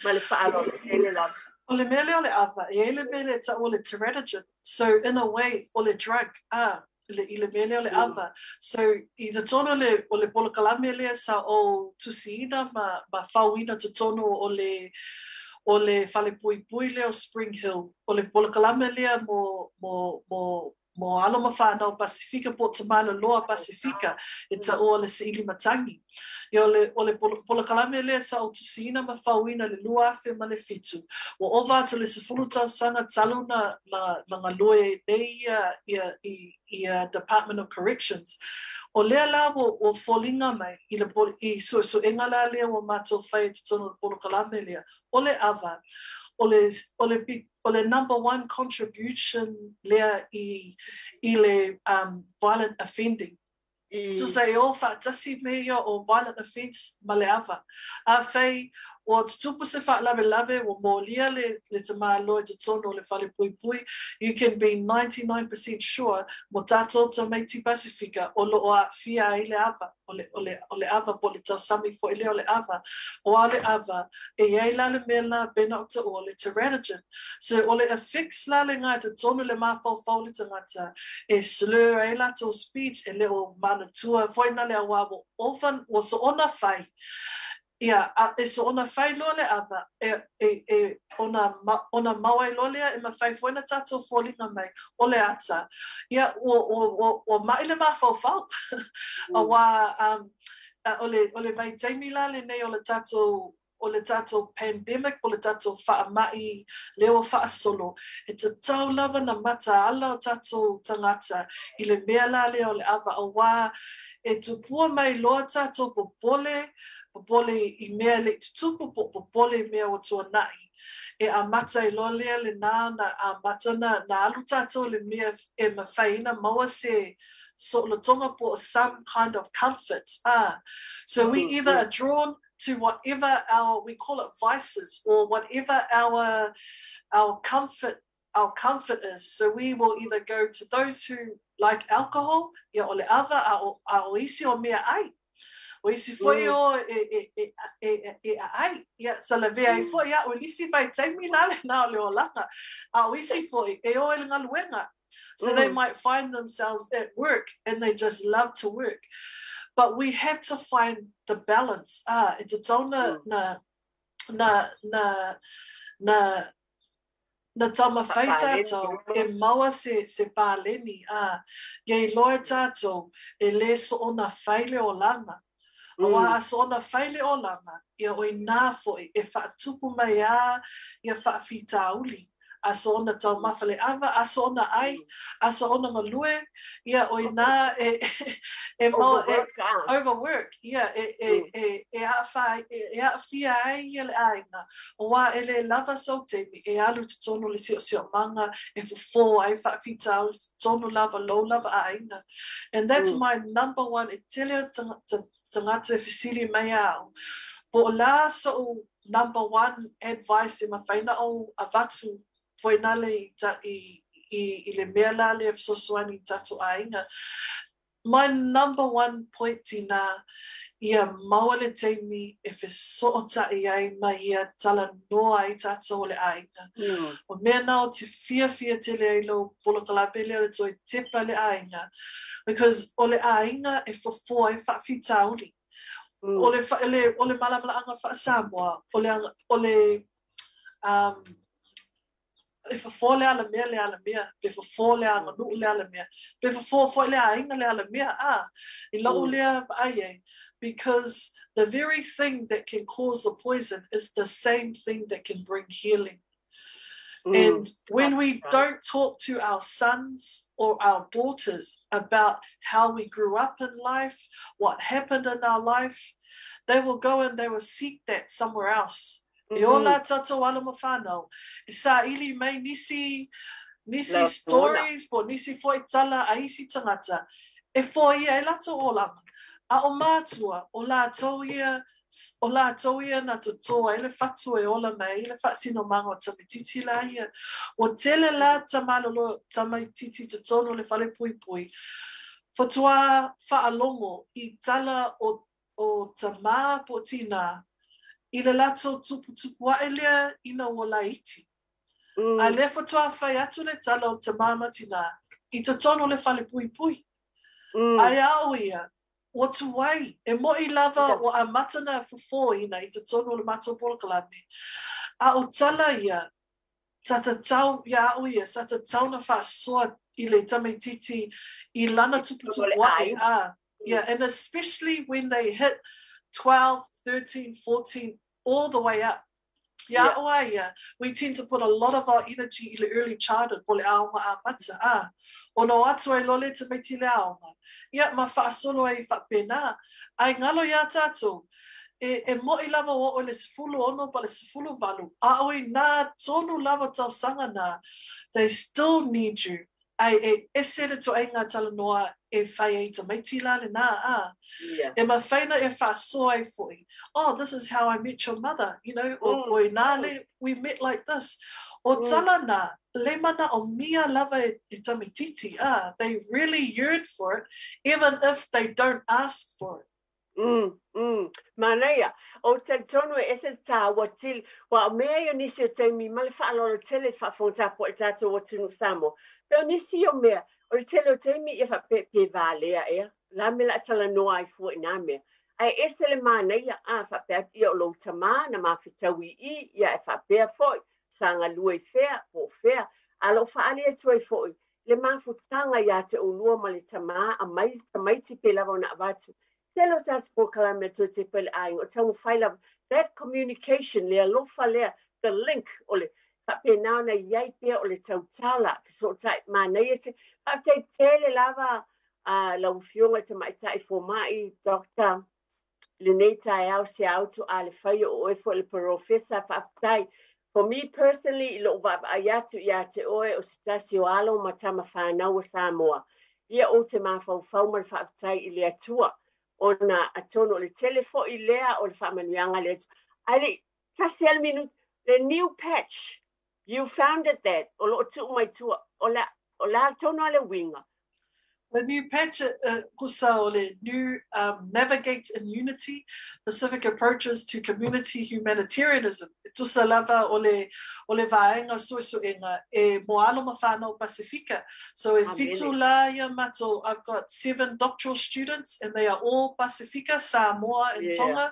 ma le faaaloalo tele lava. O le mea lea o le ava, e i ai le mea lea e taua o le teratogen. So in a way, o le drug, a, le, i le mea lea o le ava. So i totonu o le, o le polokalame lea sa ou tusiina ma, ma fauina totonu o le, o le falepuipui lea o Spring Hill. O le polokalame lea mo, mo, mo, mo alo ma fanau Pasifika po o tamāloloa Pasifika e taua o le saili matagi. Ia o le, o le polokalame lea sa ou tusiina ma fauina i le 2007, ua ova atu le 10 tausaga talu na, na, na galue nei ia, ia, i, ia Department of Corrections. O lea la ua, ua foliga mai i le, i suesuega la lea ua matou fai i totonu o le polokalame lea, o le ava, o le, o le o le number one contribution lea i, i le um, violent offending. Tusa e o faatasi me ia o violent offence ma le ava. Afai ua tutupu se faalavelave ua molia le, le tamāloa i totonu o le fale puipui, you can be 99% sure mo tatou tamaiti Pasifika o loo aafia ai le ava. o le, o le, o le ava po o le tausami foi lea o le ava. Auā o le ava, e i ai la le mea la pei ona ou taua o le teratogen. So o le effects la lenā i totonu le mafaufau o le tagata e slur ai latou speech, e le o manatua foi na le auā ua ova, ua soona fai. Ia, a e soona fai loa le ava, e, e, e, ona, ona mau ai loa lea e mafai foi ona tatou foliga mai, o le ata. Ia, ua, ua, ua, ua maʻi le mafaufau. Auā, um, o le, o le vaitaimi la lenei o le tatou, o le tatou pandemic po o le tatou faamaʻi lea ua faasolo, e tatau lava na mataala o tatou tagata i le mea la lea o le ava, auā e tupua mai loa tatou popole, popole i mea e le i tutupu po o popole i mea ua tuanaʻi. E amata ai loa lea lenā na amata na, na alu tatou i le mea e mafai ai na maua se soolotoga po o some kind of comfort, ah. So we either are drawn to whatever our, we call it vices, or whatever our, our comfort our comfort is. So we will either go to those who like alcohol, ia o le ava, a o, a o isi o meaʻai. O isi foi o e, e, e, e, e, e aʻai. Ia, sa lavea ai foi a'u i nisi vaitaimi la lena o le olaga. A o isi foi e o i le galuega. So they might find themselves at work and they just love to work. But we have to find the balance. Ah, e tatau na, na, na, na, na, na taumafai tātou e maua se, se paleni, ā, ia iloa e tātou e lē soona fai le olaga. Auā a soona fai le olaga, ia o inā foi e faatupu mai a ia faafitauli, a soona taumafa le ava, a soona ai, a soona galue, ia o inā e, e maua, e, overwork, ia, e, e, e, e aafa, e aafia ai ia le aiga, auā e lē lava sou taimi e alu i totonu o le siosiomaga e fofō ai faafitauli i totonu lava lou lava aiga. And that's my number one, e tele o tagata e fesili mai ia au, po o le a soʻu number one advice e mafai ona ou avatu foi nale i, i, i, i le mea la lea e fesoasoani i tatou aiga. My number one point tinā, ia maua le taimi e fesootai ai ma ia talanoa ai tatou o le aiga. O mea na ou te fiafia tele ai lou polokalape lea o le toe tepa le aiga because o le aiga e fofo ai faafitauli. O le, le, o le malamalaaga faa-Samoa, o le, o le um, e fofo le alamea le alamea, pe fofo le aganuu le alamea, pe fofo foi le aiga le alamea, a, i loʻu lea vaai ai, because the very thing that can cause the poison is the same thing that can bring healing. And when we don't talk to our sons or our daughters about how we grew up in life, what happened in our life, they will go and they will seek that somewhere else. E ola tatou alo ma whanau. E saili mai nisi, nisi stories po nisi foi tala a isi tagata e foia ai latou olaga. A o mātua, o latou ia, o latou ia na totō ai le fatu e ola mai ai le faasinomaga o tamaititi la ia. Ua tele la tamalolo tamaititi totonu o le fale puipui. Faatoa faalogo i tala o o tamā po o tinā, i le latou tuputupu aʻe lea ina ua laiti. A lea faatoa fai atu le tala o tamā ma tinā i totonu o le fale puipui. A iā ʻo ia, ua tuai, e moʻi lava ua amata na fofōina i totonu o le matou polokalame. A o tala ia, sa tatau iā ʻo ia, sa tatau na faasoa i le tamaititi i lana tuputupu aʻe, a, yeah, and especially when they hit 12, 13, 14, all the way up. Iā ʻo a ia, we tend to put a lot of our energy i le early childhood po o le aoga amata, a, ona o atu ai loa le tamaiti i le aoga, ia, ma faasolo ai faapena, a e galo iā tatou, E, e moʻi lava ua oo i le 16 pa le 18, a o inā tonu lava tausaga na, they still need you, a e ese le toaiga talanoa e fai ai tamaiti la lenā, a, yeah. e mafai na e faasoa ai foi, oh, this is how I met your mother, you know, o, o inā le, we met like this. O tala na, le manaʻomia lava e, e tamaititi, a, they really yearn for it, even if they don't ask for it. Mm, mm. Manaia. Ou te talitonu e ese le tāua tele, ua o mea ia o nisi o taimi ma le faaaloalo tele i le faafofoga tapuai i le tatou atunuu Samoa. Pei o nisi o mea, o le tele o taimi ia faapea pe valea ea, o le a mea o le a talanoa ai fua i nā mea. Ae ese le manaia, a, faapea atu ia o lou tamā na mafetau i i, ia e faapea foi, sa galue i fea, po o fea, a lou faaali atu ai foi, le mafutaga iā te ʻolua ma le tamā, aumai le tamaiti pe lava ona avatu. Tele o tatou polokalame a Toe Tepa i le Aiga, o taumafai lava, that communication, le alofa lea, the link, o le faapena ona i ai pea o le tautala, fesootai, manaia tele. Faafetai tele lava a lau Afioga i le Tamaitai Fomai, Doctor, lenei taeao Seautu a le fai o oe foi le Perofesa faafetai. For me personally i loʻu vaavaai atu ia te oe o se tasi o alo ma tama whanau o Samoa. Ia ou te mafaufau ma le faafetai i le Atua ona atonu o le tele foi lea o le faamanuiaga a le Atua. Ae le i tasi lava le minute, le new patch. You founded that, o loo tuu mai tua, o le o le a tonu lava le uiga? The new patch e tusa o le New Navigate in Unity, Pacific Approaches to Community Humanitarianism, e tusa lava o le o le vaega suesuega e mo alo ma whanau Pasifika. So e fitu la ia matou, I've got seven doctoral students and they are all Pasifika, Samoa and Tonga,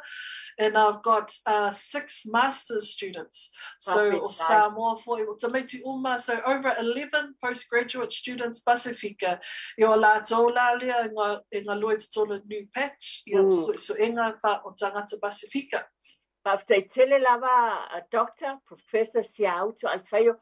and I've got six master's students. So o Samoa foi, o tamaiti uma, so over 11 postgraduate students Pasifika, i o latou la lea e nga, e galue i totonu New Patch, ia suesuega fa o tagata Pasifika. Faafetai tele lava Doctor, Professor Siautu Alefaio,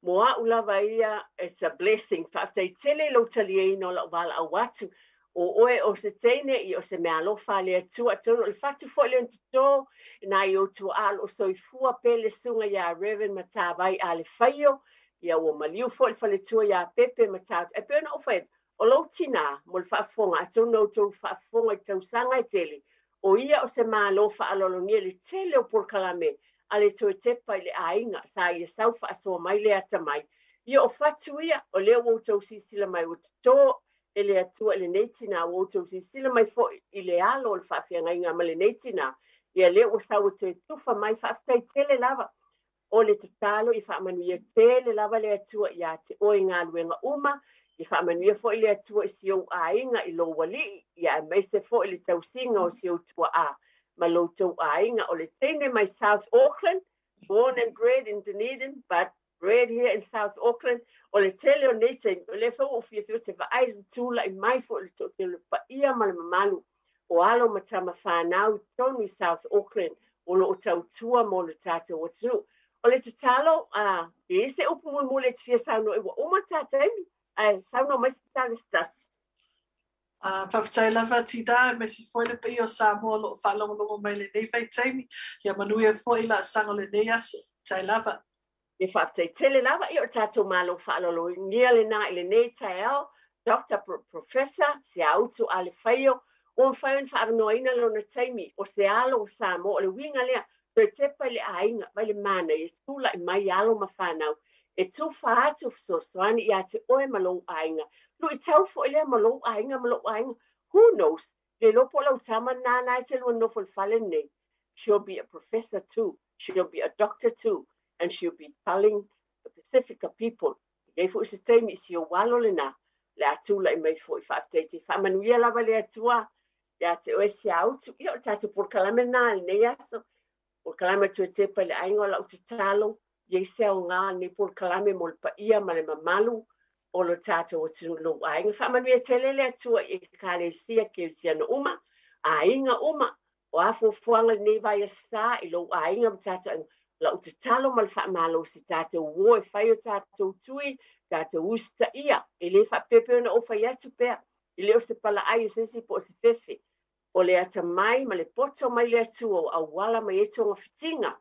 mo a'u lava ia, it's a blessing. Faafetai tele i lou taliaina o la'u valaau atu. O oe o se teine, ia o se meaalofa a le Atua. Atonu o le fatu foi lea na toto i nai ou tuaa o lo o soifua pea le susuga ia Rev. Matavai Alefaio, ia ua maliu foi le faletua ia Pepe Matautu. Ae pei ona ou fai atu, o lou tinā, mo le faafofoga, atonu na outou faafofoga i tausaga e tele, o ia o se Malo faaaloalogia i le tele o polokalame a le toe tepa i le aiga, sa ia sau faasoa mai le atamai. Ia o fatu ia, o lea ua outou silasila mai ua toto e le Atua i lenei tinā, ua outou silasila mai foi i le alo o le faafeagaiga ma lenei tinā, ia lea ua sau e toe tufa mai, faafetai tele lava. O le tatalo ia faamanuia tele lava le Atua ia te oe i galuega uma, ia faamanuia foi le Atua i si ou aiga i lou alii, ia aemaise foi le tausiga o si ou tuaa ma lo outou aiga. O le teine mai South Auckland, born and bred in Dunedin, but bred here in South Auckland. O le tele o nei taimi, o lea foi ua ou fiafia ou te vaai i le tulai mai foi o le toatele o le paia ma le mamalu o alo ma tama fanau i totonu i South Auckland o lo o tautua mo le tatou atunuu. O le tatalo, a i ai se upu mulimuli e te fia saunoa ai, ua uma le ta taimi, ae saunoa mai se tala se tasi. Faafetai lava Tida, aemaise foi le paia o Samoa o lo o faalogologo mai i lenei vaitaimi. Ia manuia foi laasaga o lenei aso. Faafetai lava. E faafetai tele lava ia o tatou malo faaaloalogia lena i lenei taeao, Doctor Professor Siautu Alefaio, ua mafai ona faaavanoaina lona taimi o se alo o Samoa. O le uiga lea, toe tepa i le aiga, mai le manaia, tulai mai alo ma fanau e tufa atu fesoasoani ia te oe ma lou aiga. Luitau foi lea ma lou aiga ma lou aiga. Who knows? Le iloa po o lau tama lena na e te lua nofo i le fale lenei. She'll be a professor too. She'll be a doctor too. And she'll be telling the Pacifica people. E i ai foi se taimi i si ou alo lena, le a tulai mai foi. Faafetai te faamanuia lava le Atua ia te oe Siautu. Ia o le tatou polokalame lena i lenei aso. Polokalame toe tepa i le aiga o lau tatalo, i ai se aoga o lenei polokalame mo le paia ma le mamalu o lo tatou atunuu i lou aiga. Faamanuia tele le Atua i Ekalesia Kerisiano uma, aiga uma, o a fuafuaga i lenei vaiaso sa i lou aiga ma tatou aiga. Lau tatalo ma le faamalosi tatou o e fai o tatou tui, tatou usitaia, e le faapea pei ona ou fai atu pea, e le o se palaai o se isi po o se fefe. O le atamai ma le poto mai le Atua ua auala mai ai togafitiga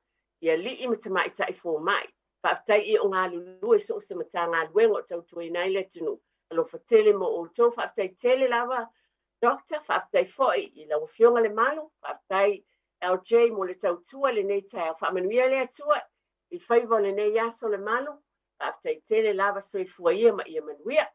i alii ma tamaitai fomai. Faafetai i o galulue i so o se Matagaluega o tautuaina ai le atunuu. Alofa tele mo outou. Faafetai tele lava Doctor. Faafetai foi i lau Afioga Lemalu. Faafetai LJ mo le tautua i lenei taeao. Faamanuia le Atua i faiva o lenei aso Lemalu. Faafetai tele lava. Soifua ia ma ia manuia.